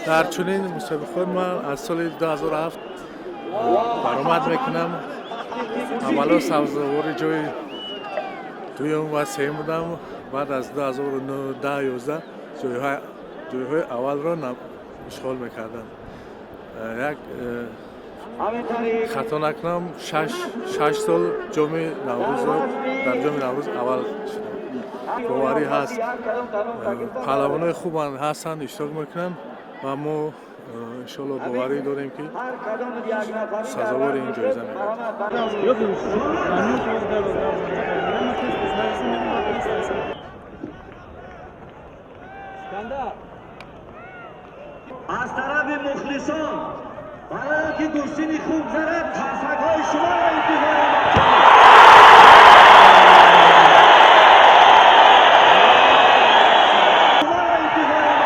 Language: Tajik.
Дар чунин мусобиқаҳо ман аз соли 2007 баромад мекунам. Аввало сабзавори ҷои дуюм ва сеюм будам. Баъд аз 2010-11 ҷойҳои аввалро ишғол мекардам. Як хато накунам, 6 сол ҷоми Наврӯзро дар ҷоми Наврӯз аввал шудам. Боварӣ ҳаст, паҳлавонои хуб ҳастанд, иштирок мекунанд ва мо иншоалло боварӣ дорем, ки сазовори ин ҷоиза мегардем. Аз тарафи мухлисон барое ки гӯштини хуб зарад, қарсакҳои шуморо интизорем. Шуморо интизорем.